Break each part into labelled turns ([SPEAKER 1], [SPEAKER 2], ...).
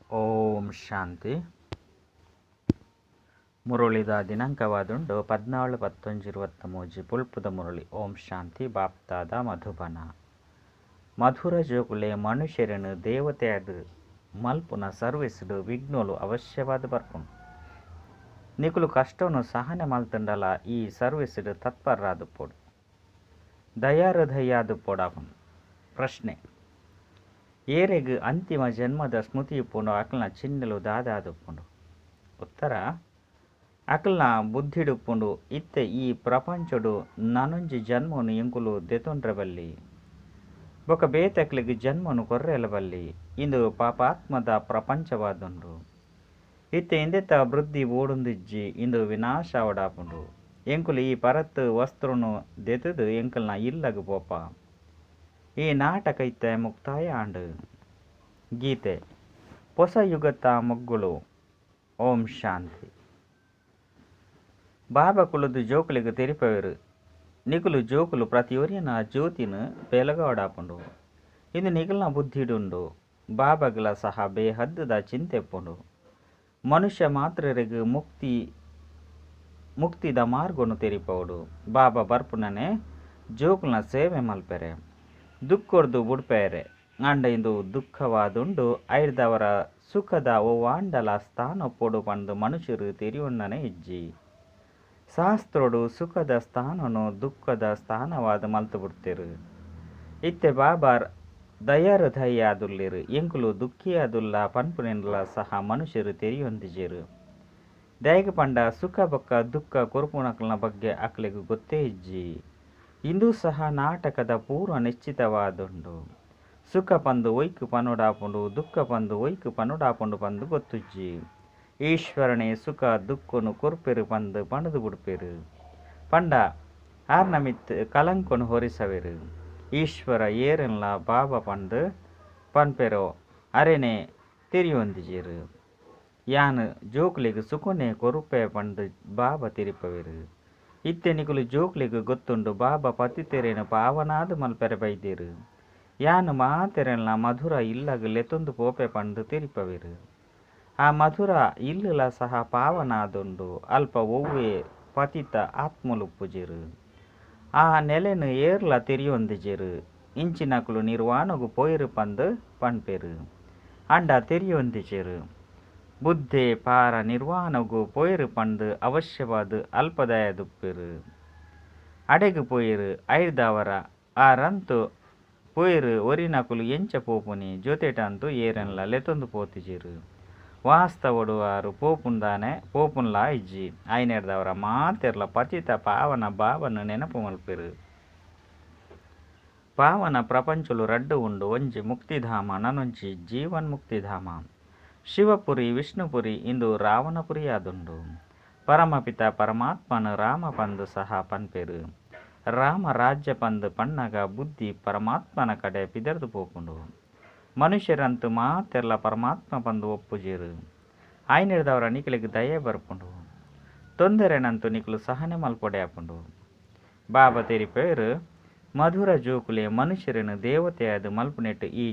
[SPEAKER 1] ಓಂ ಶಾಂತಿ. ಮುರಳಿದ ದಿನಾಂಕವಾದುಂಡು 14-10-23. ಪುಲ್ಪುದ ಮುರಳಿ. ಓಂ ಶಾಂತಿ. ಬಾಪ್ತಾದ ಮಧುಬನ. ಮಧುರ ಜೋಕುಲೆ ಮನುಷ್ಯರನ್ನು ದೇವತೆಯಾದ ಮಲ್ಪುನ ಸರ್ವಿಸ್ಡ್ ವಿಘ್ನೋಲು ಅವಶ್ಯವಾದ ಬರ್ಪುನು. ನಿಕುಲು ಕಷ್ಟನು ಸಹನೆ ಮಲ್ತಂಡಲ ಈ ಸರ್ವಿಸ್ಡ್ ತತ್ಪರರಾದುಪ್ಪೊಡು, ದಯಾಹೃದಯಾದು ಪೊಡಾಪುನು. ಪ್ರಶ್ನೆ: ಏರೆಗ್ ಅಂತಿಮ ಜನ್ಮದ ಸ್ಮೃತಿ ಇಪ್ಪುಂಡು ಅಕಲ್ನ ಚಿಹ್ನೆಲು ದಾದಾದುಪ್ಪುಂಡು? ಉತ್ತರ: ಅಕಲ್ನ ಬುದ್ಧಿಡುಪ್ಪುಂಡು ಇತ್ತೆ ಈ ಪ್ರಪಂಚೊಡು ನನೊಂಜಿ ಜನ್ಮನು ಎಂಕುಲು ದೆತೊಂಡ್ರೆ ಬಲ್ಲಿ, ಬೊಕ ಬೇತಕ್ಲೆಗ್ ಜನ್ಮನು ಕೊರ್ರೆಲ ಬಲ್ಲಿ. ಇಂದು ಪಾಪಾತ್ಮದ ಪ್ರಪಂಚವಾದುಂಡು. ಇತ್ತೆ ಇಂದೆತ ವೃದ್ಧಿ ಬೋಡುಂದಿಜ್ಜಿ, ಇಂದು ವಿನಾಶಾವಡಾಪುಂಡು. ಎಂಕುಲು ಈ ಪರತ್ ವಸ್ತ್ರನು ದೆತುದು ಎಂಕಲ್ನ ಇಲ್ಲಗ್ ಪೋಪ. ಈ ನಾಟಕ ಇತ್ತೆ ಮುಕ್ತಾಯ ಆಂಡ್. ಗೀತೆ ಹೊಸ ಯುಗತ ಮೊಗ್ಗುಳು. ಓಂ ಶಾಂತಿ. ಬಾಬಾ ಕುಲುದು ಜೋಕುಲಿಗೆ ತೆರಿಪವೇರು, ನಿಕುಲು ಜೋಕುಲು ಪ್ರತಿಯೊರಿಯನ ಜ್ಯೋತಿನ ಬೆಳಗಾವಡಾಪುಂಡು. ಇಂದು ನಿಕಲ್ನ ಬುದ್ಧಿಡುಂಡು. ಬಾಬಾಗಳ ಸಹ ಬೇಹದ್ದುದ ಚಿಂತೆ ಪುಂಡು. ಮನುಷ್ಯ ಮಾತ್ರರಿಗೆ ಮುಕ್ತಿದ ಮಾರ್ಗನು ತೆರಿಪವಡು. ಬಾಬಾ ಬರ್ಪುನನೆ ಜೋಕುಲ್ನ ಸೇವೆ ಮಲ್ಪೆರೆ, ದುಃಖರ್ದು ಬುಡ್ಪೇರೆ. ಅಂಡ ಇಂದು ದುಃಖವಾದುಂಡು. ಐರ್ದವರ ಸುಖದ ಓವಾಂಡಲ ಸ್ಥಾನ ಪೊಡು ಪಂದು ಮನುಷ್ಯರು ತೆರಿಯೊಣ್ಣನೆ ಇಜ್ಜಿ. ಶಾಸ್ತ್ರೋಡು ಸುಖದ ಸ್ಥಾನನು ದುಃಖದ ಸ್ಥಾನವಾದ ಮಲ್ತು ಬಿಡ್ತೇರು. ಇತ್ತೆ ಬಾಬಾರ್ ದಯಾಹೃದಯಾದುಲ್ಲೇರು, ಎಂಕುಲು ದುಃಖಿಯಾದುಲ್ಲ ಪನ್ಪುನೆನ್ಲ ಸಹ ಮನುಷ್ಯರು ತೆರಿಯೊಂದಿಜೇರು. ದಯಗೆ ಪಂಡ ಸುಖ ಬೊಕ್ಕ ದುಃಖ ಕೊರ್ಪುನಕಲ್ನ ಬಗ್ಗೆ ಅಕ್ಲೆಗ್ ಗೊತ್ತೇ ಇಜ್ಜಿ. ಇಂದು ಸಹ ನಾಟಕದ ಪೂರ್ವ ನಿಶ್ಚಿತವಾದುಂಡು. ಸುಖ ಪಂದು ಒಯ್ಕು ಪನುಡಾಪುಂಡು, ದುಃಖ ಪಂದು ಒಯ್ಕು ಪನುಡಾಪುಂಡು ಪಂದು ಗೊತ್ತುಜ್ಜಿ. ಈಶ್ವರನೇ ಸುಖ ದುಃಖನು ಕೊರ್ಪೆರು ಪಂದು ಪಣದು ಬುಡ್ಪೆರು. ಪಂಡ ಆರ್ನಮಿತ್ ಕಲಂಕನು ಹೊರಿಸವೆರು. ಈಶ್ವರ ಏರನ್ಲ ಬಾಬಾ ಪಂದು ಪನ್ಪೆರೋ ಅರೆನೆ ತೆರಿಯೊಂದಿಜೇರು. ಯಾನ್ ಜೋಕುಲೆಗ್ ಸುಖನೇ ಕೊರುಪೆ ಪಂದು ಬಾಬಾ ತೆರಿಪವೆರು. ಇತ್ತೆ ನಿಕುಲು ಜೋಕುಲೆಗ್ ಗೊತ್ತುಂಡು ಬಾಬಾ ಪತಿತೆರೇನು ಪಾವನಾದ ಮಲ್ಪೆರೆ ಬೈದೇರು. ಯಾನ್ ಮಾತೆರೆನ್ಲ ಮಧುರ ಇಲ್ಲಗ್ ಲೆತೊಂದು ಪೋಪೆ ಪಂದು ತೆರಿಪವೆರು. ಆ ಮಧುರ ಇಲ್ಲುಲ ಸಹ ಪಾವನಾದುಂಡು. ಅಲ್ಪ ಒವ್ವೆ ಪತಿತ ಆತ್ಮಲುಪ್ಪುಜೆರು. ಆ ನೆಲೆನು ಏರ್ಲ ತೆರಿಯೊಂದಿಜೆರು. ಇಂಚಿನಕುಲು ನಿರ್ವಾಣಗು ಪೋಯಿರು ಪಂದು ಪನ್ಪೆರು. ಅಂಡ ತೆರಿಯೊಂದಿಜೆರು. ಬುದ್ಧೆ ಪಾರ ನಿರ್ವಾಣಗು ಪೋಯಿರು ಪಂದು ಅವಶ್ಯವಾದ ಅಲ್ಪದಾಯದುಪ್ಪೆರು. ಅಡೆಗು ಪೋಯಿರು ಐರ್ದವರ ಆರಂತು ಪೋಯಿರು ಒರಿನಕುಲು ಎಂಚ ಪೋಪುನಿ ಜೊತೆಟಂತು ಏರೆನ್ಲ ಲೆತೊಂದು ಪೋತಿಜೆರು. ವಾಸ್ತವಡು ಆರು ಪೋಪುಂದಾನೆ ಪೋಪುನ್ಲಾ ಇಜ್ಜಿ. ಐನೆರ್ದವರ ಮಾತೆರ್ಲ ಪತಿತ ಪಾವನ ಬಾಬನ ನೆನಪು ಮಲ್ಪೆರು. ಪಾವನ ಪ್ರಪಂಚಲು ರಡ್ಡು ಉಂಡು. ಒಂಜಿ ಮುಕ್ತಿಧಾಮ, ನನೊಂಜಿ ಜೀವನ್ ಮುಕ್ತಿಧಾಮ. ಶಿವಪುರಿ ವಿಷ್ಣುಪುರಿ ಇಂದು ರಾವಣಪುರಿಯಾದುಂಡು. ಪರಮಪಿತ ಪರಮಾತ್ಮನ ರಾಮ ಪಂದು ಸಹ ಪನ್ಪೆರು. ರಾಮ ರಾಜ್ಯ ಪಂದು ಪಣ್ಣಗ ಬುದ್ಧಿ ಪರಮಾತ್ಮನ ಕಡೆ ಪಿದರ್ದು ಪೋಪುಂಡು. ಮನುಷ್ಯರಂತೂ ಮಾತೆರ್ಲ ಪರಮಾತ್ಮ ಪಂದು ಒಪ್ಪುಜೇರು. ಐನೆರ್ದವರ ನಿಕುಲೆಗ್ ದಯೆ ಬರ್ಪುಂಡು. ತೊಂದರೆನಂತೂ ನಿಕುಲು ಸಹನೆ ಮಲ್ಪೊಡೆ ಆಪುಂಡು. ಬಾಬಾ ತೆರಿಪೇರು, ಮಧುರ ಜೋಕುಲೆ ಮನುಷ್ಯರನ್ನು ದೇವತೆಯಾದ ಮಲ್ಪುನೆಟ್ಟು ಈ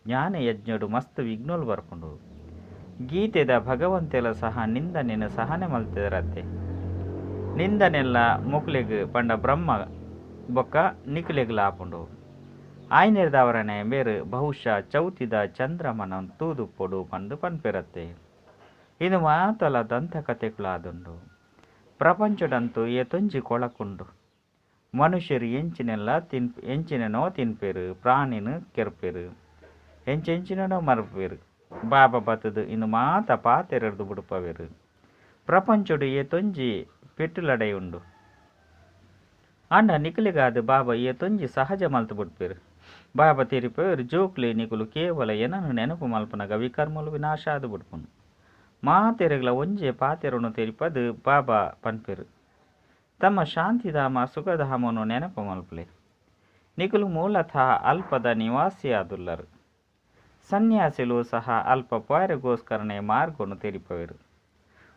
[SPEAKER 1] ಜ್ಞಾನ ಯಜ್ಞಡು ಮಸ್ತ್ ವಿಘ್ನೋಲು ಬರ್ಪುಂಡು. ಗೀತೆದ ಭಗವಂತೆಲ ಸಹ ನಿಂದನೆನು ಸಹನೆ ಮಲ್ತಿದರತ್ತೆ. ನಿಂದನೆಲ್ಲ ಮೊಕ್ಲೆಗ್ ಪಂಡ ಬ್ರಹ್ಮ ಬೊಕ್ಕ ನಿಕುಲೆಗ್ಲ ಆಪುಂಡು. ಆಯ್ನೆರ್ದವರನೆ ಮೇರು ಬಹುಶಃ ಚೌತಿದ ಚಂದ್ರಮನ ತೂದುಪ್ಪೊಡು ಪಂದು ಪನ್ಪೆರತ್ತೆ. ಇದು ಮಾತಲ ದಂತಕಥೆಕುಲಾದುಂಡು. ಪ್ರಪಂಚಡಂತೂ ಏತೊಂಜಿ ಕೊಳಕುಂಡು. ಮನುಷ್ಯರು ಎಂಚಿನೆಲ್ಲ ಎಂಚಿನನೋ ತಿನ್ಪೆರು, ಪ್ರಾಣಿನ ಕೆರ್ಪೆರು, ಎಂಚೆಂಚಿನೋ ಮರ್ಪೆರು. ಬಾಬಾ ಬತ್ತದು ಇಂದು ಮಾತ ಪಾತೆರರ್ದು ಬುಡುಪವೆರು. ಪ್ರಪಂಚಡು ಏತೊಂಜಿ ಪೆಟ್ಟುಲಡೈ ಉಂಡು. ಅಂಡ ನಿಕುಲೆಗಾದ ಬಾಬಾ ಏತೊಂಜಿ ಸಹಜ ಮಲ್ತು ಬುಡ್ಪೆರು. ಬಾಬಾ ತೆರಿಪೆರು, ಜೋಕ್ಲೆ ನಿಕುಲು ಕೇವಲ ಏನನ್ನು ನೆನಪು ಮಲ್ಪನಗ ವಿಕರ್ಮಲು ವಿನಾಶ ಆದು ಬುಡ್ಪುನು. ಮಾತೆರೆಗ್ಲ ಒಂಜೆ ಪಾತೆರನು ತೆರಿಪದು ಬಾಬಾ ಪನ್ಪೆರು. ತಮ್ಮ ಶಾಂತಿಧಾಮ ಸುಖಧಾಮನು ನೆನಪು ಮಲ್ಪಲೆ. ನಿಕುಲು ಮೂಲತಃ ಅಲ್ಪದ ನಿವಾಸಿಯಾದುಲ್ಲರು. ಸನ್ಯಾಸಿಲು ಸಹ ಅಲ್ಪ ಪೋಯರೆಗೋಸ್ಕರನೇ ಮಾರ್ಗನು ತೆರಿಪವೆರು.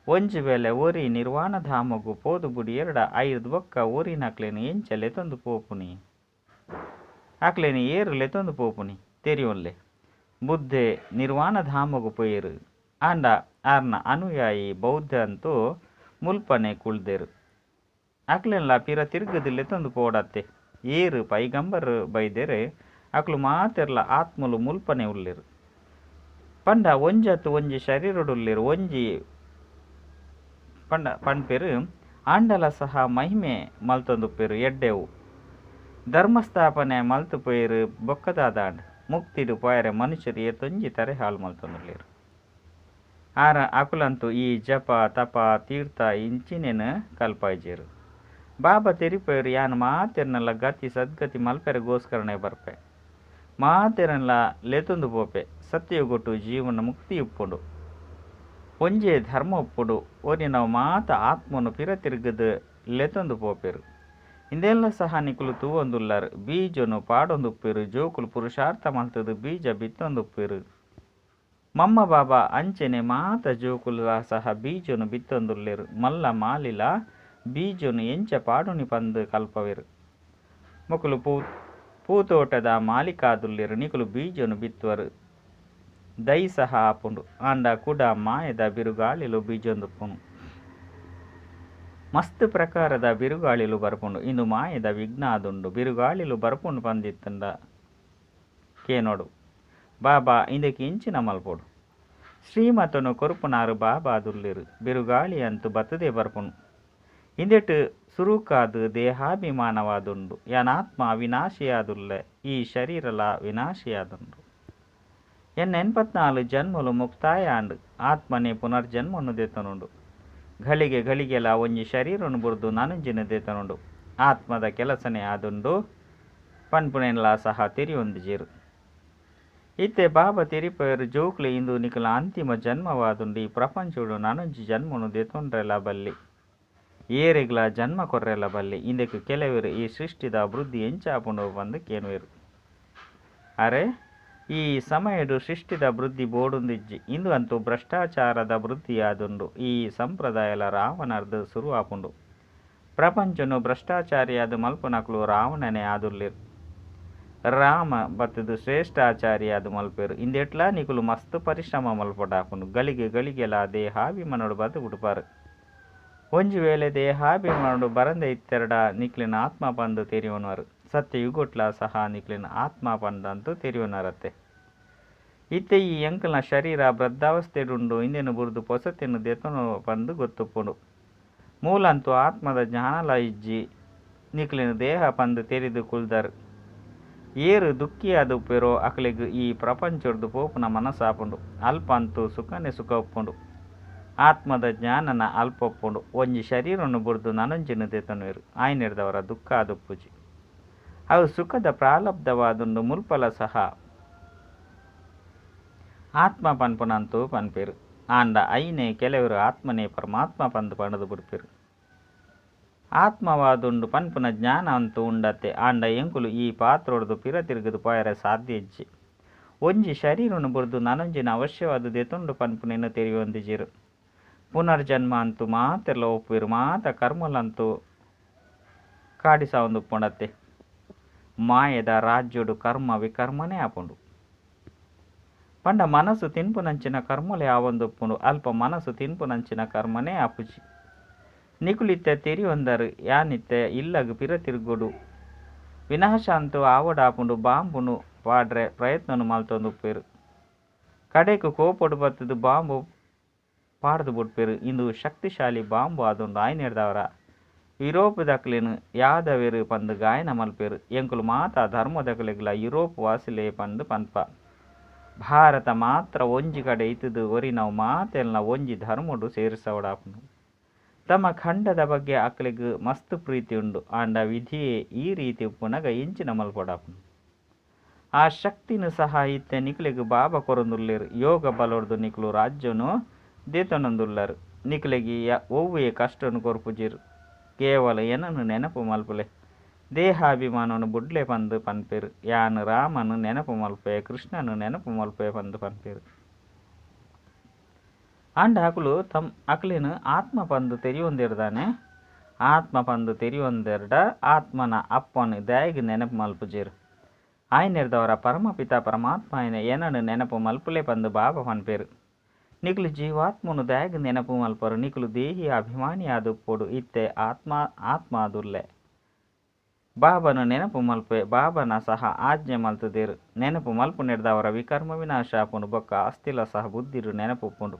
[SPEAKER 1] ಒಂಜಿ ವೇಳೆ ಒರಿ ನಿರ್ವಾಣಧಾಮಗು ಪೋದು ಬುಡಿಯೆರಡ ಐರ್ದ್ ಬೊಕ್ಕ ಒರಿನಕ್ಲೆನ್ ಎಂಚ ಲೆತೊಂದು ಪೋಪುನಿ, ಅಕ್ಲೆನ್ ಏರು ಲೆತೊಂದು ಪೋಪುನಿ ತೆರಿಯೊನ್ಲೆ. ಬುದ್ಧೆ ನಿರ್ವಾಣಧಾಮೊಗು ಪೋಯೆರ್. ಆಂಡ ಆರ್ನ ಅನುಯಾಯಿ ಬೌದ್ಧ ಅಂತೂ ಮುಲ್ಪನೆ ಕುಲ್ದೆರ್. ಅಕ್ಲೆನ್ಲ ಪಿರ ತಿರ್ಗದ್ ಲೆತ್ತೊಂದು ಪೋವಡತ್ತೆ. ಏರ್ ಪೈಗಂಬರ್ ಬೈದೆರ್ ಅಕ್ಲು ಮಾತೆರ್ಲ ಆತ್ಮಲು ಮುಲ್ಪನೆ ಉಲ್ಲೆರ್. ಪಂಡ ಒಂಜತ್ ಒಂಜಿ ಶರೀರೊಡುಲ್ಲೆರ್ ಒಂಜಿ ಪಂಡ ಪಣ್ಪೆರ್ ಆಂಡಲ ಸಹ ಮಹಿಮೆ ಮಲ್ತೊಂದುಪ್ಪೆರ್ ಎಡ್ಡೆವು. ಧರ್ಮಸ್ಥಾಪನೆ ಮಲ್ತ್ ಪೋಯೆರ್ ಬೊಕ್ಕದಾದಾಂಡ್. ಮುಕ್ತಿಡ್ ಪೋಯರೆ ಮನುಷ್ಯರು ಏತೊಂಜಿ ತರೆ ಹಾಳು ಮಲ್ತೊಂದುಲ್ಲೆರ್. ಆರ ಅಕುಲಂತೂ ಈ ಜಪ ತಪ ತೀರ್ಥ ಇಂಚಿನೇನು ಕಲ್ಪಾಯ್ಜೆರ್. ಬಾಬಾ ತೆರಿಪೋಯೆರ್ ಯಾನ್ ಮಾತೆರ್ನಲ ಗತಿ ಸದ್ಗತಿ ಮಲ್ಪೆರೆಗೋಸ್ಕರನೇ ಬರ್ಪೆ. ಮಾತೆರೆನ್ಲ ಲೆತೊಂದು ಪೋಪೆ. ಸತ್ಯಯುಗೊಟ್ಟು ಜೀವನ ಮುಕ್ತಿ ಉಪ್ಪುಂಡು. ಒಂಜೇ ಧರ್ಮ ಉಪ್ಪುಂಡು. ಒರಿನವು ಮಾತ ಆತ್ಮನು ಪಿರ ತಿರ್ಗದ್ ಲೆತೊಂದು ಪೋಪೆರ್. ಇಂದೆಲ್ಲ ಸಹ ನಿಕುಲು ತೂವೊಂದುಲ್ಲರ್. ಬೀಜೊನು ಪಾಡೊಂದುಪ್ಪೆರ್. ಜೋಕುಲು ಪುರುಷಾರ್ಥ ಮಲ್ತದ್ ಬೀಜ ಬಿತ್ತೊಂದುಪ್ಪೆರ್. ಮಮ್ಮ ಬಾಬಾ ಅಂಚನೆ ಮಾತ ಜೋಕುಲ ಸಹ ಬೀಜೊನು ಬಿತ್ತೊಂದುಲ್ಲೆರ್. ಮಲ್ಲ ಮಾಲಿಲ ಬೀಜೊನು ಎಂಚ ಪಾಡುನಿ ಪಂದ್ ಕಲ್ಪವೆರ್. ಮೊಕುಲು ಪೂತೋಟದ ಮಾಲೀಕಾದುಲ್ಲೆರ್. ನಿಕುಲು ಬೀಜೊನು ಬಿತ್ತುವರ್. ದೈ ಸಹ ಆಪುಂಡು. ಆಂಡ ಕುಡ ಮಾಯೆದ ಬಿರುಗಾಳಿಲು ಬೀಜೊಂದುಪ್ಪುನು. ಮಸ್ತ್ ಪ್ರಕಾರದ ಬಿರುಗಾಳಿಲು ಬರ್ಪುಂಡು. ಇಂದು ಮಾಯೆದ ವಿಘ್ನ ಆದುಂಡು. ಬಿರುಗಾಳಿಲು ಬರ್ಪುಂಡು ಪಂದಿತ್ತುಂಡ ಕೇನೋಡು. ಬಾಬಾ ಇಂದೆಕ್ ಎಂಚಿನ ಮಲ್ಪೊಡು. ಶ್ರೀಮತನು ಕೊರ್ಪುನಾರ್ ಬಾಬಾ ಆದುಲ್ಲೆರ್. ಬಿರುಗಾಳಿ ಅಂತೂ ಬತ್ತದೇ ಬರ್ಪುನು. ಇಂದೆಟ್ ಸುರುಕಾದ್ ದೇಹಾಭಿಮಾನವಾದುಂಡು. ಯಾನಾತ್ಮ ಅವಿನಾಶಿಯಾದುಲ್ಲೆ. ಈ ಶರೀರಲ ವಿನಾಶಿಯಾದುಂಡು. ಎನ್ನ 84 ಜನ್ಮಲು ಮುಕ್ತಾಯ ಆಂಡ್. ಆತ್ಮನೇ ಪುನರ್ಜನ್ಮನು ದೆತೊನುಂಡು. ಘಳಿಗೆ ಘಳಿಗೆಲ ಒಂಜಿ ಶರೀರನು ಬುಡ್ದು ನನೊಂಜಿನ ದೆತೊನುಂಡು. ಆತ್ಮದ ಕೆಲಸನೇ ಆದುಂಡು ಪನ್ಪುನೆನ್ಲ ಸಹ ತೆರಿಯೊಂದಿಜೆರ್. ಇತ್ತೆ ಬಾಬಾ ತೆರಿಪೋಯೆರ್ ಜೋಕ್ಲೆ ಇಂದು ನಿಕಲ್ನ ಅಂತಿಮ ಜನ್ಮವಾದುಂಡು. ಈ ಪ್ರಪಂಚೊಡು ನನೊಂಜಿ ಜನ್ಮನು ದೆತೊನ್ರೆಲ ಬಲ್ಲಿ. ಏರೆಗ್ಲ ಜನ್ಮ ಕೊರ್ರೆಲ ಬಲ್ಲಿ. ಇಂದೆಕ್ ಕೆಲವೆರ್ ಈ ಸೃಷ್ಟಿದ ವೃದ್ಧಿ ಎಂಚ ಆಪುಂಡು ಪಂದ್ ಕೇನುವೆರ್. ಅರೆ ಈ ಸಮಯಡ್ ಸೃಷ್ಟಿದ ವೃದ್ಧಿ ಬೋಡುಂದಿಜ್ಜಿ. ಇಂದು ಅಂತೂ ಭ್ರಷ್ಟಾಚಾರದ ವೃದ್ಧಿಯಾದುಂಡು. ಈ ಸಂಪ್ರದಾಯಲ ರಾವಣರ್ದ್ ಸುರು ಆಪುಂಡು. ಪ್ರಪಂಚೊನು ಭ್ರಷ್ಟಾಚಾರಿಯಾದ್ ಮಲ್ಪುನಕುಲು ರಾವಣನೇ ಆದುಲ್ಲೆರ್. ರಾಮ ಬತ್ತುದು ಶ್ರೇಷ್ಠಾಚಾರಿಯಾದ್ ಮಲ್ಪುವೆರ್. ಇಂದೆಟ್ಲಾ ನಿಕುಲು ಮಸ್ತ್ ಪರಿಶ್ರಮ ಮಲ್ಪೊಡಾಪುಂಡು. ಗಳಿಗೆ ಗಳಿಗೆಲ ದೇಹಾಭಿಮಾನೊಡು ಬತ್ತ್ ಬುಡ್ಪರ್. ಒಂಜಿ ವೇಳೆ ದೇಹಾಭಿಮಾನೊಡು ಬರಂದೆ ಇತ್ತೆರ್ಡ ನಿಕ್ಲೆನ ಆತ್ಮ ಪಂದ್ ತೆರಿಯೊನುವರ್. ಸತ್ಯಯುಗೊಟ್ಲ ಸಹ ನಿಕ್ಲೆನ ಆತ್ಮ ಪಂದಂತೂ ತೆರಿಯೊನುವರತ್ತೆ. ಇತ್ತೆ ಈ ಎಂಕಲ್ನ ಶರೀರ ವೃದ್ಧಾವಸ್ಥೆಡುಂಡು. ಇಂದೆನ್ ಬುಡ್ದು ಪೊಸತಿನ ದೆತೊನು ಪಂದ್ ಗೊತ್ತುಪ್ಪುಂಡು. ಮೂಲಂತೂ ಆತ್ಮದ ಜ್ಞಾನಲ ಇಜ್ಜಿ. ನಿಕ್ಲೆನ ದೇಹ ಪಂದ್ ತೆರಿದು ಕುಲ್ದರ್. ಏರ್ ದುಃಖಿಯಾದ್ ಉಪ್ಪೆರೋ ಅಕ್ಲೆಗ್ ಈ ಪ್ರಪಂಚೊರ್ದು ಪೋಪುನ ಮನಸ್ಸಾಪುಂಡು. ಅಲ್ಪ ಅಂತೂ ಸುಖನೇ ಸುಖ ಉಪ್ಪುಂಡು. ಆತ್ಮದ ಜ್ಞಾನನ ಅಲ್ಪ ಉಪ್ಪುಂಡು. ಒಂಜಿ ಶರೀರನು ಬುಡ್ದು ನನೊಂಜಿನ ದೆತೊನುವೆರ್. ಆಯಿನೆಡ್ದವರ ದುಃಖ ಆದುಪ್ಪುಜಿ. ಅವು ಸುಖದ ಪ್ರಾರಬ್ಧವಾದುಂಡು. ಮುಲ್ಪಲ ಸಹ ಆತ್ಮ ಪನ್ಪುನಂತೂ ಪನ್ಪೆರ್. ಆಂಡ ಐನೇ ಕೆಲವೆರ್ ಆತ್ಮನೇ ಪರಮಾತ್ಮ ಪಂದ್ ಪಂಡ್ದ್ ಬುಡ್ಪೆರ್. ಆತ್ಮವಾದುಂಡು ಪನ್ಪುನ ಜ್ಞಾನ ಅಂತೂ ಉಂಡತ್ತೆ. ಆಂಡ ಎಂಕುಲು ಈ ಪಾತ್ರೊರ್ದು ಪಿರ ತಿರ್ಗದ್ ಪೋಯರೆ ಸಾಧ್ಯ ಇಜ್ಜಿ. ಒಂಜಿ ಶರೀರನು ಬುಡ್ದು ನನೊಂಜಿನ ಅವಶ್ಯವಾದ್ ದೆತೊನುಡು ಪನ್ಪುನೆನ್ ತೆರಿಯೊಂದಿಜೆರ್. ಪುನರ್ಜನ್ಮ ಅಂತೂ ಮಾತೆರ್ಲ ಒಪ್ಪುವೆರ್. ಮಾತ ಕರ್ಮಲಂತೂ ಕಾಡಿಸಾವೊಂದುಪ್ಪುಂಡತ್ತೆ. ಮಾಯೆದ ರಾಜ್ಯೊಡು ಕರ್ಮ ವಿಕರ್ಮನೇ ಆಪುಂಡು. ಪಂಡ ಮನಸ್ಸು ತಿನ್ಪುನಂಚಿನ ಕರ್ಮಲೇ ಆವೊಂದುಪ್ಪುಂಡು. ಅಲ್ಪ ಮನಸ್ಸು ತಿನ್ಪುನಂಚಿನ ಕರ್ಮನೇ ಆಪುಜಿ. ನಿಕುಲಿತ್ತೆ ತೆರಿಯೊಂದರ್ ಯಾನಿತ್ತೆ ಇಲ್ಲಗ್ ಪಿರ ತಿರ್ಗೊಡು. ವಿನಾಶ ಅಂತೂ ಆವೊಡಾಪುಂಡು. ಬಾಂಬುನು ಪಾಡ್ರೆ ಪ್ರಯತ್ನನು ಮಲ್ತೊಂದುಪ್ಪೆರ್. ಕಡೆಕ್ ಕೋಪೊಡು ಬತ್ತುದು ಬಾಂಬು ಪಾಡ್ದ್ ಬುಡ್ಪೆರ್. ಇಂದು ಶಕ್ತಿಶಾಲಿ ಬಾಂಬು ಆದುಂಡು. ಆಯಿನೆಡ್ದಾವರ ಯುರೋಪುದಕ್ಲೆನ್ ಯಾದವೆರ್ ಪಂದ್ ಗಾಯನ ಮಲ್ಪೆರ್. ಎಂಕುಲು ಮಾತ ಧರ್ಮದಕಲೆಗ್ಲ ಯುರೋಪ್ ವಾಸಿಲೇ ಪಂದ್ ಪನ್ಪ. ಭಾರತ ಮಾತ್ರ ಒಂಜಿ ಕಡೆ ಇತ್ತುದು ಒರಿನವು ಮಾತೆಲ್ನ ಒಂಜಿ ಧರ್ಮೊಡು ಸೇರಿಸವೊಡಾಪುಂಡು. ತಮ್ಮ ಖಂಡದ ಬಗ್ಗೆ ಅಕ್ಲೆಗ್ ಮಸ್ತ್ ಪ್ರೀತಿ ಉಂಡು. ಆಂಡ ವಿಧಿಯೇ ಈ ರೀತಿ ಉಪ್ಪುನಗ ಎಂಚಿನ ಮಲ್ಪೊಡಾಪುಂಡು. ಆ ಶಕ್ತಿನ್ ಸಹ ಇತ್ತೆ ನಿಕ್ಲೆಗ್ ಬಾಬಾ ಕೊರೊಂದುಲ್ಲೆರ್. ಯೋಗ ಬಲೊರ್ದು ನಿಕುಲು ರಾಜ್ಯನು ದೆತೊನೊಂದುಲ್ಲರ್. ನಿಕ್ಲೆಗ್ ಒವ್ವೇ ಕಷ್ಟನ್ ಕೊರ್ಪುಜೆರ್. ಕೇವಲ ಎನನ್ ನೆನಪು ಮಲ್ಪುಲೆ. ದೇಹಾಭಿಮಾನನು ಬುಡ್ಲೆ ಪಂದ್ ಪನ್ಪೆರ್. ಯಾನ್ ರಾಮನ್ ನೆನಪು ಮಲ್ಪುವೆ, ಕೃಷ್ಣನ್ ನೆನಪು ಮಲ್ಪುವೆ ಪಂದ್ ಪನ್ಪೆರ್. ಆಂಡ ಅಕುಲು ಅಕ್ಲೆನ್ ಆತ್ಮ ಪಂದ್ ತೆರಿಯೊಂದೆರ್ ದಾನೆ. ಆತ್ಮ ಪಂದ್ ತೆರಿಯೊಂದೆರ್ಡ ಆತ್ಮನ ಅಪ್ಪನ್ ದಾಯೆಗ್ ನೆನಪು ಮಲ್ಪುಜೆರ್. ಆಯ್ನೆರ್ದವರ ಪರಮಪಿತ ಪರಮಾತ್ಮ ಎನನು ನೆನಪು ಮಲ್ಪುಲೆ ಪಂದು ಬಾಬಾ ಪನ್ಪೇರು. ನಿಕುಲು ಜೀವಾತ್ಮನು ದಾಯೆಗ್ ನೆನಪು ಮಲ್ಪರು ನಿಕುಲು ದೇಹಿ ಅಭಿಮಾನಿ ಆದುಪ್ಪೊಡು ಇತ್ತೆ ಆತ್ಮ ಆತ್ಮಾದುಲ್ಲೆ. ಬಾಬನ ನೆನಪು ಮಲ್ಪೆ ಬಾಬನ ಸಹ ಆಜ್ಞೆ ಮಲ್ತುದೇರು. ನೆನಪು ಮಲ್ಪುನೆರ್ದವರ ವಿಕರ್ಮ ವಿನಾಶ ಆಪುಂಡು ಬೊಕ್ಕ ಆಸ್ತಿಲ ಸಹ ಬುದ್ಧಿಡು ನೆನಪುಪ್ಪುಂಡು.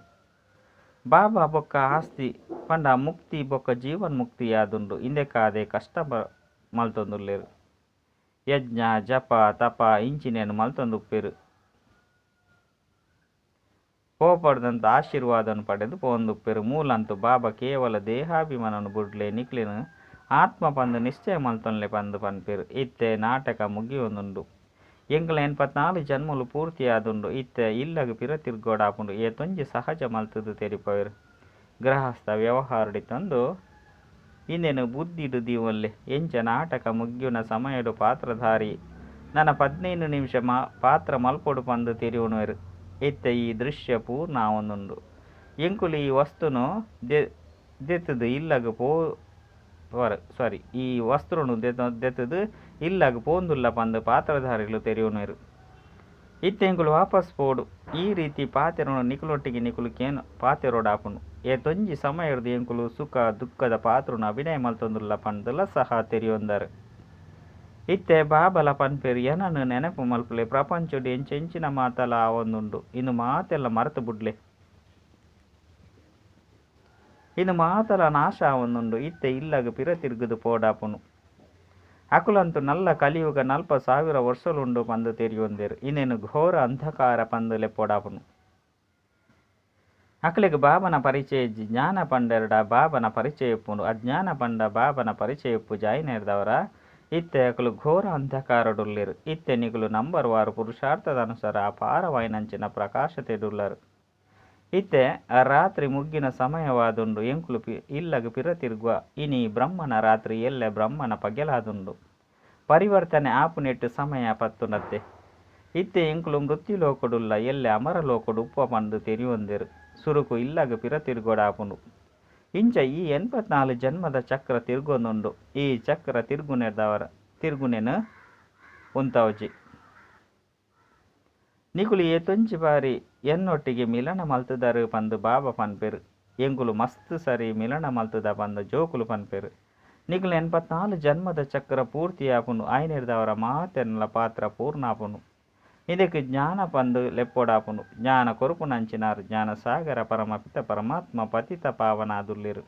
[SPEAKER 1] ಬಾಬಾ ಬೊಕ್ಕ ಆಸ್ತಿ ಪಂಡ ಮುಕ್ತಿ ಬೊಕ್ಕ ಜೀವನ್ ಮುಕ್ತಿ ಆದುಂಡು ಇಂದೆಕಾದೆ ಕಷ್ಟ ಮಲ್ತೊಂದುಲ್ಲೆರು. ಯಜ್ಞ ಜಪ ತಪ ಇಂಚಿನೇನು ಮಲ್ತೊಂದುಪ್ಪೆರು. ಪೋಪಡ್ದಂತ ಆಶೀರ್ವಾದನು ಪಡೆದು ಪೋಂದುಪ್ಪೆರು. ಮೂಲಂತು ಬಾಬಾ ಕೇವಲ ದೇಹಾಭಿಮಾನನು ಬುಡ್ಲೆ ನಿಕ್ಲೆನು ಆತ್ಮ ಪಂದು ನಿಶ್ಚಯ ಮಲ್ತೊನ್ಲೆ ಪಂದು ಪನ್ಪೆರು. ಇತ್ತೆ ನಾಟಕ ಮುಗಿಯೊಂದುಂಡು. ಎಂಕಲ್ನ 84 ಜನ್ಮಲು ಪೂರ್ತಿ ಆದುಂಡು. ಇತ್ತೆ ಇಲ್ಲಗ್ ಪಿರ ತಿರ್ಗೋಡಾಪುಂಡು. ಏತೊಂಜಿ ಸಹಜ ಮಲ್ತುದು ತೆರಿಪವೆರು. ಗೃಹಸ್ಥ ವ್ಯವಹಾರಡಿತಂದು ಇಂದೆನು ಬುದ್ಧಿಡು ದೀವೊನ್ಲೆ. ಎಂಚ ನಾಟಕ ಮುಗಿಯುನ ಸಮಯಡು ಪಾತ್ರಧಾರಿ ನನ 15 ನಿಮಿಷ ಪಾತ್ರ ಮಲ್ಪೊಡು ಪಂದು ತೆರಿಯೊಣುವೆರು. ಇತ್ತೆ ಈ ದೃಶ್ಯ ಪೂರ್ಣ ಆವೊಂದುಂಡು. ಎಂಕುಲು ಈ ವಸ್ತುನು ದೆತ್ತುದು ಇಲ್ಲಗ್ ಸಾರಿ ಈ ವಸ್ತ್ರನು ದೆತ್ತುದು ಇಲ್ಲಗ್ ಪೋಂದುಲ್ಲ ಪಂದು ಪಾತ್ರಧಾರಿಲು ತೆರಿಯೊಣುವೆರು. ಇತ್ತೆ ಎಂಕುಲು ವಾಪಸ್ ಪೋಡು. ಈ ರೀತಿ ಪಾತೆರೊನು ನಿಕುಲೊಟ್ಟಿಗೆ ನಿಕುಲು ಕೇನು ಪಾತೆರೊಡಾಪುಂಡು. ಏತೊಂಜಿ ಸಮಯರ್ದು ಎಂಕುಲು ಸುಖ ದುಃಖದ ಪಾತ್ರನು ಅಭಿನಯ ಮಲ್ತೊಂದುಲ್ಲ ಪಂದುಲ ಸಹ ತೆರಿಯೊಂದರು. ಇತ್ತೆ ಬಾಬಲ ಪನ್ಪೆರು ಎನನು ನೆನಪು ಮಲ್ಪುಲೆ ಪ್ರಪಂಚಡು ಎಂಚೆಂಚಿನ ಮಾತಲ ಆವೊಂದುಂಡು ಇಂದು ಮಾತೆಲ್ಲ ಮರೆತು ಬುಡ್ಲೆ. ಇಂದು ಮಾತಲ ನಾಶ ಆವೊಂದುಂಡು. ಇತ್ತೆ ಇಲ್ಲಗ್ ಪಿರ ತಿರ್ಗುದು ಪೋಡಾಪುನು. ಅಕುಲಂತು ನಲ್ಲ ಕಲಿಯುಗ ನಲ್ಪ ಸಾವಿರ ವರ್ಷಲುಂಡು ಪಂದು ತೆರಿಯೊಂದೆರು. ಇಂದೆನು ಘೋರ ಅಂಧಕಾರ ಪಂದು ಲೆಪ್ಪೊಡಾಪುನು. ಅಕಲೆಗ್ ಬಾಬನ ಪರಿಚಯ ಜ್ಞಾನ ಪಂಡೆರಡ ಬಾಬನ ಪರಿಚಯ ಉಪ್ಪುಂಡು. ಅಜ್ಞಾನ ಪಂಡ ಬಾಬನ ಪರಿಚಯ ಉಪ್ಪು ಜಾಯಿನೆರ್ದವರ ಇತ್ತೆ ಅಕುಲು ಘೋರ ಅಂಧಕಾರಡುಲ್ಲೆರು. ಇತ್ತೆ ನಿಕುಲು ನಂಬರ್ ವಾರು ಪುರುಷಾರ್ಥದ ಅನುಸಾರ ಅಪಾರವಾಯಿನಂಚಿನ ಪ್ರಕಾಶತೆಡುಲ್ಲರು. ಇತ್ತೆ ರಾತ್ರಿ ಮುಗ್ಗಿನ ಸಮಯವಾದುಂಡು. ಎಂಕುಲು ಇಲ್ಲಗ್ ಪಿರ ತಿರ್ಗುವ. ಇನಿ ಬ್ರಹ್ಮನ ರಾತ್ರಿ ಎಲ್ಲೆ ಬ್ರಹ್ಮನ ಪಗೆಲಾದುಂಡು. ಪರಿವರ್ತನೆ ಆಪುನೆಟ್ಟು ಸಮಯ ಪತ್ತುನತ್ತೆ. ಇತ್ತೆ ಎಂಕುಲು ಮೃತ್ಯು ಲೋಕಡುಲ್ಲ ಎಲ್ಲೆ ಅಮರ ಲೋಕಡು ಉಪ್ಪ ಪಂದು ತೆರಿಯೊಂದೆರು. ಸುರುಕು ಇಲ್ಲಗ್ ಪಿರ ತಿರ್ಗೋಡಾಪುಂಡು. ಇಂಚ ಈ 84 ಜನ್ಮದ ಚಕ್ರ ತಿರ್ಗೊಂದುಂಡು. ಈ ಚಕ್ರ ತಿರ್ಗುನೆರ್ದವರ ತಿರ್ಗುನೆನು ಉಂತಾವ್ಜಿ. ನಿಕುಲು ಏತೊಂಜಿ ಬಾರಿ ಎನ್ನೊಟ್ಟಿಗೆ ಮಿಲನ ಮಲ್ತುದರು ಪಂದು ಬಾಬಾ ಪನ್ಪೆರು. ಎಂಕುಲು ಮಸ್ತ್ ಸರಿ ಮಿಲನ ಮಲ್ತುದ ಪಂದು ಜೋಕುಲು ಪನ್ಪೆರು. ನಿಕುಲು 84 ಜನ್ಮದ ಚಕ್ರ ಪೂರ್ತಿ ಆಪುಂಡು. ಆಯ್ನೆರ್ದವರ ಮಾತೆರ್ನಲ ಪಾತ್ರ ಪೂರ್ಣ ಆಪುಂಡು. ಇದಕ್ಕೆ ಜ್ಞಾನ ಪಂದು ಲೆಪ್ಪೊಡಾಪುಂಡು. ಜ್ಞಾನ ಕೊರುಪುನಂಚಿನಾರ್ ಜ್ಞಾನ ಸಾಗರ ಪರಮಪಿತ ಪರಮಾತ್ಮ ಪತಿತ ಪಾವನಾದುಲ್ಲೆರು.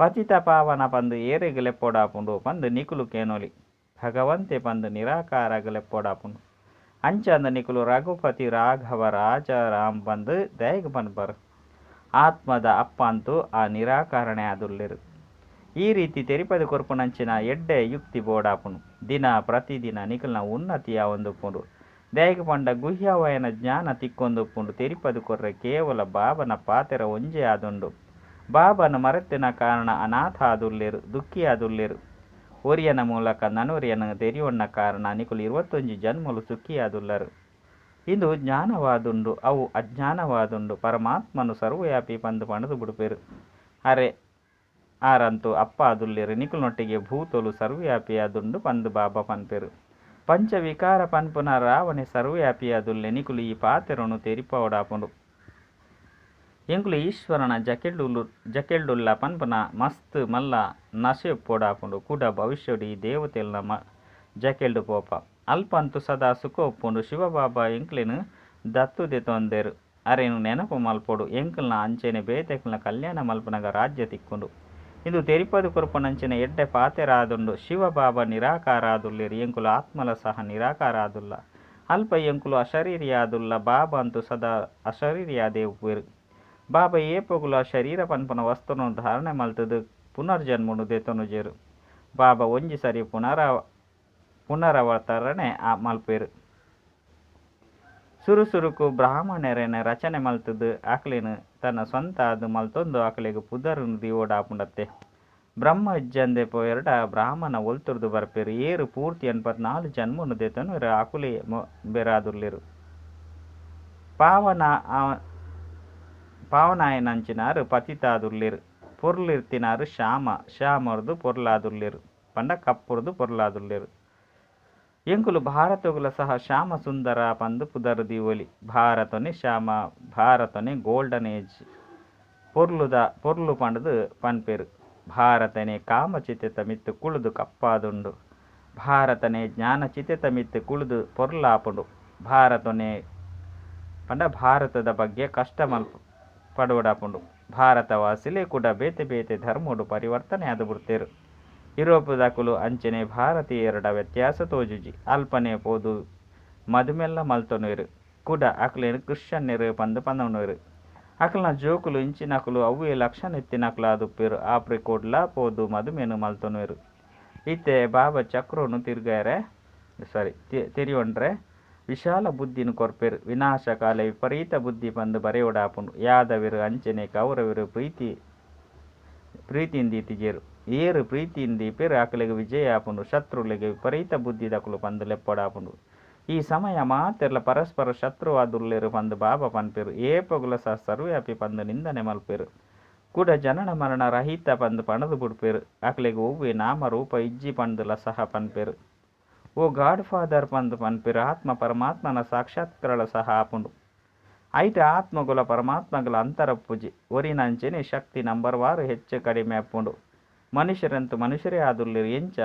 [SPEAKER 1] ಪತಿತ ಪಾವನ ಪಂದು ಏರೆಗ್ ಲೆಪ್ಪೊಡಾಪುಂಡು ಪಂದು ನಿಕುಲು ಕೇನೊಲಿ. ಭಗವಂತೆ ಪಂದು ನಿರಾಕಾರಗ್ ಲೆಪ್ಪೊಡಾಪುಂಡು. ಅಂಚಾಂದ ನಿಕುಲು ರಘುಪತಿ ರಾಘವ ರಾಜ ರಾಮ್ ಪಂದು ದಯೆಗ್ ಪನ್ಪರು. ಆತ್ಮದ ಅಪ್ಪ ಅಂತೂ ಆ ನಿರಾಕರಣೆ ಆದುಲ್ಲೆರು. ಈ ರೀತಿ ತೆರಿಪದ ಕೊರ್ಪುನಂಚಿನ ಎಡ್ಡೆ ಯುಕ್ತಿ ಬೋಡಾಪುಂಡು. ದಿನ ಪ್ರತಿದಿನ ನಿಕಲ್ನ ಉನ್ನತಿ ಆವೊಂದುಪ್ಪುಂಡು. ದಯೆಗ್ ಪಂಡ ಗುಹ್ಯವಾಯನ ಜ್ಞಾನ ತಿಕ್ಕೊಂದುಪ್ಪುಂಡು. ತೆರಿಪದ ಕೊರ್ರೆ ಕೇವಲ ಬಾಬನ ಪಾತೆರ ಒಂಜೇ ಆದುಂಡು. ಬಾಬನ ಮರೆತಿನ ಕಾರಣ ಅನಾಥ ಆದುಲ್ಲೆರು, ದುಃಖಿ ಆದುಲ್ಲೆರು. ಒರಿಯನ ಮೂಲಕ ನನೊರಿಯನ ತೆರಿಯೊಣ್ಣ ಕಾರಣ ನಿಕುಲು 21 ಜನ್ಮಲು ಸುಖಿಯಾದುಲ್ಲರು. ಇಂದು ಜ್ಞಾನವಾದುಂಡು, ಅವು ಅಜ್ಞಾನವಾದುಂಡು. ಪರಮಾತ್ಮನು ಸರ್ವವ್ಯಾಪಿ ಪಂದು ಪಣದು ಬುಡುಪೆರು. ಅರೆ ಆರಂತು ಅಪ್ಪ ಆದುಲ್ಲೆರು. ನಿಕುಲ್ನೊಟ್ಟಿಗೆ ಭೂತೋಲು ಸರ್ವವ್ಯಾಪಿಯಾದುಂಡು ಪಂದು ಬಾಬಾ ಪನ್ಪೆರು. ಪಂಚವಿಕಾರ ಪನ್ಪುನ ರಾವಣೆ ಸರ್ವವ್ಯಾಪಿಯಾದುಲ್ಲೆ. ನಿಕುಲು ಈ ಪಾತೆರೊನು ತೆರಿಪಾವೊಡಾಪುಂಡು. ಎಂಕುಲು ಈಶ್ವರನ ಜಕೆಲ್ಡುಲ್ಲ ಪನ್ಪುನ ಮಸ್ತ್ ಮಲ್ಲ ನಶೆ ಉಪ್ಪೊಡಾಪುಂಡು. ಕುಡ ಭವಿಷ್ಯಡು ಈ ದೇವತೆಲ್ನ ಜಕೆಲ್ಡು ಪೋಪ. ಅಲ್ಪಂತು ಸದಾ ಸುಖ ಉಪ್ಪುಂಡು. ಶಿವಬಾಬಾ ಎಂಕ್ಲೆನು ದತ್ತು ದೆತೊಂದೆರು. ಅರೆನು ನೆನಪು ಮಲ್ಪೊಡು. ಎಂಕಲ್ನ ಅಂಚೆನೆ ಬೇತೆಕ್ಲ್ನ ಕಲ್ಯಾಣ ಮಲ್ಪನಗ ರಾಜ್ಯ ತಿಕ್ಕುಂಡು. ಇಂದು ತೆರಿಪದು ಕೊರ್ಪುನಂಚಿನ ಎಡ್ಡೆ ಪಾತೆರ ಆದುಂಡು. ಶಿವಬಾಬಾ ನಿರಾಕಾರ ಆದುಲ್ಲೆರು. ಎಂಕುಲು ಆತ್ಮಲ ಸಹ ನಿರಾಕಾರ ಆದುಲ್ಲ. ಅಲ್ಪ ಎಂಕುಲು ಅಶರೀರಿಯಾದುಲ್ಲ. ಬಾಬಾ ಅಂತೂ ಸದಾ ಅಶರೀರಿಯಾದೇ ಉಪ್ಪುವೆರು. ಬಾಬಾ ಏಪೊಗುಲ ಶರೀರ ಪನ್ಪುನ ವಸ್ತುನು ಧಾರಣೆ ಮಲ್ತುದು ಪುನರ್ಜನ್ಮನು ದೆತೊನುಜೆರು. ಬಾಬಾ ಒಂಜಿ ಸರಿ ಪುನರವತರಣೆ ಮಲ್ಪೆರು. ಸುರು ಸುರುಕು ಬ್ರಾಹ್ಮಣರೆನ ರಚನೆ ಮಲ್ತುದು ಅಕ್ಲೆನ್ ತನ್ನ ಸ್ವಂತ ಆದ್ ಮಲ್ತೊಂದು ಅಕ್ಲೆಗ್ ಪುದರುನು ದೀವೊಡಾಪುಂಡತ್ತೆ. ಬ್ರಹ್ಮ ಇಜ್ಜಂದೆ ಪೋಯೆರ್ಡ ಬ್ರಾಹ್ಮಣ ಒಲ್ತುರ್ದು ಬರ್ಪೆರು. ಏರು ಪೂರ್ತಿ 84 ಜನ್ಮನು ದೆತೊನುವೆರು ಅಕುಲೇ ಬೆರಾದುಲ್ಲೆರು. ಪಾವನಾಯನಂಚಿನಾರು ಪತಿತಾದುಲ್ಲೆರು. ಪೊರ್ಲಿತ್ತಿನಾರು ಶ್ಯಾಮ ಶ್ಯಾಮರ್ದು ಪೊರ್ಲಾದುಲ್ಲೆರು ಪಂಡ ಕಪ್ಪುರ್ದು ಪೊರ್ಲಾದುಲ್ಲೆರು. ಎಂಕುಲು ಭಾರತಗುಲ ಸಹ ಶ್ಯಾಮ ಸುಂದರ ಪಂದು ಪುದರ್ ದೀವೊಲಿ. ಭಾರತನೇ ಶ್ಯಾಮ, ಭಾರತನೇ ಗೋಲ್ಡನ್ ಏಜ್, ಪೊರ್ಲುದ ಪೊರ್ಲು ಪಂಡ್ದ್ ಪನ್ಪೆರ್. ಭಾರತನೇ ಕಾಮಚಿತೆತ ಮಿತ್ತ್ ಕುಳ್ಳುದು ಕಪ್ಪಾದುಂಡು. ಭಾರತನೇ ಜ್ಞಾನಚಿತೆತ ಮಿತ್ತ್ ಕುಳ್ಳುದು ಪೊರ್ಲಾಪುಂಡು. ಭಾರತನೇ ಪಂಡ ಭಾರತದ ಬಗ್ಗೆ ಕಷ್ಟ ಮಲ್ಪ ಪಡೋಡಾಪುಂಡು. ಭಾರತವಾಸಿಲೇ ಕೂಡ ಬೇತೆ ಬೇತೆ ಧರ್ಮೋಡು ಪರಿವರ್ತನೆ ಆದ್ ಬಿಡ್ತೇರು. ಯುರೋಪುದಕುಲು ಅಂಚನೆ ಭಾರತೀಯೆರಡ ವ್ಯತ್ಯಾಸ ತೋಜುಜಿ. ಅಲ್ಪನೆ ಪೋದು ಮದುಮೆಲ್ಲ ಮಲ್ತೊನುವೆರು. ಕುಡ ಅಕ್ಲೆನ್ ಕ್ರಿಶ್ಚಿಯನ್ನೆರ್ ಪಂದ್ ಪನೊನುವೆರ್. ಅಕಲ್ನ ಜೋಕುಲು ಇಂಚಿನಕುಲು ಅವ್ವೇ ಲಕ್ಷಣ ಇತ್ತಿನಕುಲು ಆದುಪ್ಪೆರ್. ಆಫ್ರಿಕೋಡ್ಲಾ ಪೋದು ಮದುಮೆನ್ ಮಲ್ತೊನುವೆರ್. ಇತ್ತೆ ಬಾಬಾ ಚಕ್ರೊನು ತಿರ್ಗಾಯರೆ ಸಾರಿ ತೆರಿಯೊಂಡ್ರೆ ವಿಶಾಲ ಬುದ್ಧಿನ್ ಕೊರ್ಪೆರ್. ವಿನಾಶಕಾಲೆ ವಿಪರೀತ ಬುದ್ಧಿ ಪಂದ್ ಬರೆಯೊಡಾಪುಂಡು. ಯಾದವೆರ್ ಅಂಚನೆ ಕೌರವೆರ್ ಪ್ರೀತಿನ್ ದೀತಿಜೆರ್. ಏರ್ ಪ್ರೀತಿನ್ ದೀಪೆರ್ ಅಕಲೆಗ್ ವಿಜಯ ಆಪುಂಡು. ಶತ್ರುಲೆಗ್ ವಿಪರೀತ ಬುದ್ಧಿದಕುಲು ಪಂದ್ ಲೆಪ್ಪೊಡಾಪುಂಡು. ಈ ಸಮಯ ಮಾತೆರ್ಲ ಪರಸ್ಪರ ಶತ್ರುವಾದುಲ್ಲೆರ್ ಪಂದ್ ಬಾಬಾ ಪನ್ಪೆರ್. ಏಪೊಗುಲ ಸಹ ಸರ್ವವ್ಯಾಪಿ ಪಂದ್ ನಿಂದನೆ ಮಲ್ಪೆರ್. ಕುಡ ಜನನ ಮರಣ ರಹಿತ ಪಂದ್ ಪಣದು ಬುಡ್ಪೆರ್. ಅಕಲೆಗ್ ಒವ್ವೆ ನಾಮ ರೂಪ ಇಜ್ಜಿ ಪಂದ್ ಲ ಸಹ ಪನ್ಪೆರ್. ಓ ಗಾಡ್ ಫಾದರ್ ಪಂದ್ ಪನ್ಪೆರ್. ಆತ್ಮ ಪರಮಾತ್ಮನ ಸಾಕ್ಷಾತ್ಕಾರ ಸಹ ಆಪುಂಡು. ಐಟ್ ಆತ್ಮಗುಲ ಪರಮಾತ್ಮಗುಲ ಅಂತರ ಉಪ್ಪುಜಿ. ಒರಿನಂಚನೆ ಶಕ್ತಿ ನಂಬರ್ ವಾರು ಹೆಚ್ಚು ಕಡಿಮೆ ಆಪುಂಡು. ಮನುಷ್ಯರಂತೂ ಮನುಷ್ಯರೇ ಆದುಲ್ಲೆರ್. ಎಂಚ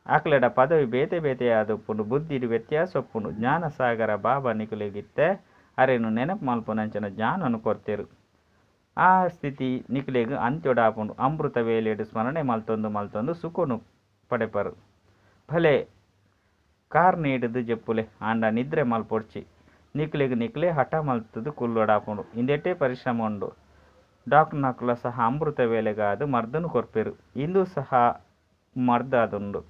[SPEAKER 1] ಅಕಲೆಡ ಪದವಿ ಬೇತೆ ಬೇತೆ ಆದುಪ್ಪುಂಡು. ಬುದ್ಧಿಡ್ ವ್ಯತ್ಯಾಸ ಉಪ್ಪುಂಡು. ಜ್ಞಾನಸಾಗರ ಬಾಬಾ ನಿಕುಲೆಗಿತ್ತೆ ಅರೆನು ನೆನಪು ಮಲ್ಪುನಂಚಿನ ಜ್ಞಾನನು ಕೊರ್ತೆರ್. ಆ ಸ್ಥಿತಿ ನಿಕುಲೆಗ್ ಅಂತ್ಯೊಡಾಪುಂಡು. ಅಮೃತ ವೇಳೆಡ್ ಸ್ಮರಣೆ ಮಲ್ತೊಂದು ಮಲ್ತೊಂದು ಸುಖನು ಪಡೆಪರು. ಭಲೆ ಕಾರ್ ನೀಡುದು ಜೆಪ್ಪುಲೆ ಆಂಡ ನಿದ್ರೆ ಮಲ್ಪೊಡ್ಚಿ. ನಿಕುಲೆಗ್ ನಿಕುಲೇ ಹಠ ಮಲ್ತದು ಕುಲ್ಲೊಡಾಪುಂಡು. ಇಂದೆಟೇ ಪರಿಶ್ರಮ ಉಂಡು. ಡಾಕ್ಟರ್ನಕುಲ ಸಹ ಅಮೃತ ವೇಳೆಗಾದ್ ಮರ್ದನು ಕೊರ್ಪೆರು. ಇಂದು ಸಹ ಮರ್ದಾದುಂಡು.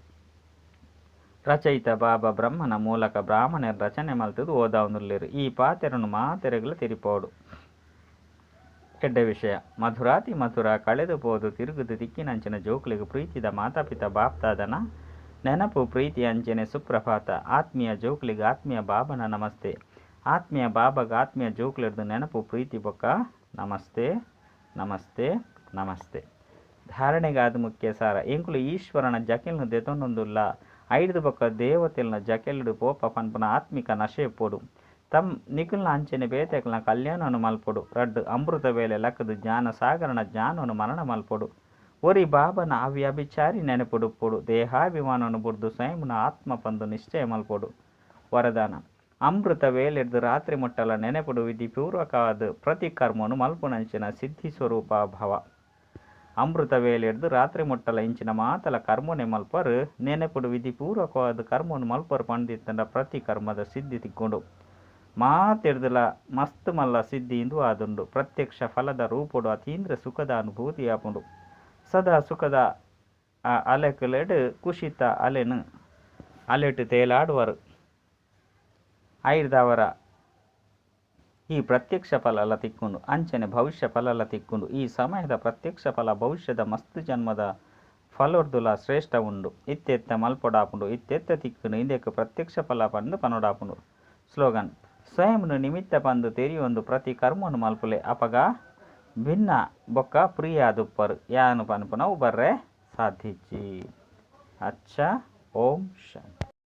[SPEAKER 1] ರಚಯಿತ ಬಾಬಾ ಬ್ರಹ್ಮನ ಮೂಲಕ ಬ್ರಾಹ್ಮಣರ ರಚನೆ ಮಲ್ತದು ಓದಾವುನುಲ್ಲೆರ್. ಈ ಪಾತೆರನು ಮಾತೆರೆಗ್ಲ ತೆರಿಪಾವೊಡು. ಎಡ್ಡೆ ವಿಷಯ. ಮಧುರಾತಿ ಮಧುರ ಕಳೆದು ಪೋದು ತಿರುಗುದು ತಿಕ್ಕಿನಂಚಿನ ಜೋಕುಲೆಗ್ ಪ್ರೀತಿದ ಮಾತಾಪಿತ ಬಾಪ್ದಾದನ ನೆನಪು ಪ್ರೀತಿ ಅಂಚನೆ ಸುಪ್ರಭಾತ. ಆತ್ಮೀಯ ಜೋಕುಲೆಗ್ ಆತ್ಮೀಯ ಬಾಬನ ನಮಸ್ತೆ. ಆತ್ಮೀಯ ಬಾಬಾಗ ಆತ್ಮೀಯ ಜೋಕುಲೆಡ್ದು ನೆನಪು ಪ್ರೀತಿ ಬೊಕ್ಕ ನಮಸ್ತೆ ನಮಸ್ತೆ ನಮಸ್ತೆ. ಧಾರಣೆಗಾದ ಮುಖ್ಯ ಸಾರ. ಎಂಕುಲು ಈಶ್ವರನ ಜಕೆಲ್ನ ದೆತೊನೊಂದುಲ್ಲ. ಐಡ್ದು ಬೊಕ್ಕ ದೇವತೆಲ್ನ ಜಕೆಲ್ಡ್ ಪೋಪ ಪನ್ಪುನ ಆತ್ಮಿಕ ನಶೆ ಪೋಡು. ತಮ್ ನಿಕುಲ್ನ ಅಂಚನೆ ಬೇತೆಕ್ಲ್ನ ಕಲ್ಯಾಣನು ಮಲ್ಪೊಡು. ರಡ್ಡ್ ಅಮೃತ ವೇಳೆ ಲಕ್ಕದು ಜ್ಞಾನ ಸಾಗರನ ಜ್ಞಾನನು ಮರಣ ಮಲ್ಪೊಡು. ಒರಿ ಬಾಬನ ಅವ್ಯಭಿಚಾರಿ ನೆನಪುಡುಪ್ಪೊಡು. ದೇಹಾಭಿಮಾನನು ಬುಡ್ದು ಸ್ವಯಂನ ಆತ್ಮ ಪಂದು ನಿಶ್ಚಯ ಮಲ್ಪೊಡು. ವರದಾನ. ಅಮೃತ ವೇಳೆಡ್ದು ರಾತ್ರಿ ಮುಟ್ಟಲ ನೆನಪುಡು ವಿಧಿಪೂರ್ವಕವಾದ ಪ್ರತಿಕರ್ಮನು ಮಲ್ಪುನಂಚಿನ ಸಿದ್ಧಿ ಸ್ವರೂಪ ಭವ. ಅಮೃತ ವೇಳೆಡ್ದು ರಾತ್ರಿ ಮುಟ್ಟಲ ಇಂಚಿನ ಮಾತಲ ಕರ್ಮನೆ ಮಲ್ಪರು. ನೆನಪುಡು ವಿಧಿಪೂರ್ವಕವಾದ ಕರ್ಮನು ಮಲ್ಪರು ಪಂದಿತ್ತಂಡ ಪ್ರತಿಕರ್ಮದ ಸಿದ್ಧಿ ತಿಕ್ಕೊಂಡು. ಮಾತೆಡ್ದಲ ಮಸ್ತ್ ಮಲ್ಲ ಸಿದ್ಧಿ ಇಂದು ಆದುಂಡು. ಪ್ರತ್ಯಕ್ಷ ಫಲದ ರೂಪೊಡು ಅತೀಂದ್ರ ಸುಖದ ಅನುಭೂತಿ ಆಪುಂಡು. ಸದಾ ಸುಖದ ಅಲೆಕುಲೆಡ್ ಕುಶಿತ ಅಲೆನು ಅಲೆಟ್ ತೇಲಾಡುವರು. ಐರ್ದಾವರ ಈ ಪ್ರತ್ಯಕ್ಷ ಫಲಲ ತಿಕ್ಕೊಂಡು. ಅಂಚನೆ ಭವಿಷ್ಯ ಫಲಲ ತಿಕ್ಕೊಂಡು. ಈ ಸಮಯದ ಪ್ರತ್ಯಕ್ಷ ಫಲ ಭವಿಷ್ಯದ ಮಸ್ತ್ ಜನ್ಮದ ಫಲೊರ್ದುಲ ಶ್ರೇಷ್ಠ ಉಂಡು. ಇತ್ತೆತ್ತ ಮಲ್ಪೊಡಾಪುಂಡು ಇತ್ತೆತ್ತ ತಿಕ್ಕುಂಡು. ಇಂದೆಕ್ ಪ್ರತ್ಯಕ್ಷ ಫಲ ಪಂದು ಪನೊಡಾಪುಂಡು. ಸ್ಲೋಗನ್. ಸ್ವಯಂನು ನಿಮಿತ್ತ ಪಂದು ತೆರಿಯೊಂದು ಪ್ರತಿ ಕರ್ಮನು ಮಲ್ಪುಲೆ. ಅಪಗ ಭಿನ್ನ ಬೊಕ್ಕ ಪ್ರಿಯಾದುಪ್ಪರು. ಯಾನು ಪನ್ಪುನವು ಬರ್ರೆ ಸಾಧ್ಯಜ್ಜಿ. ಅಚ್ಚ. ಓಂ ಶಾಂತಿ.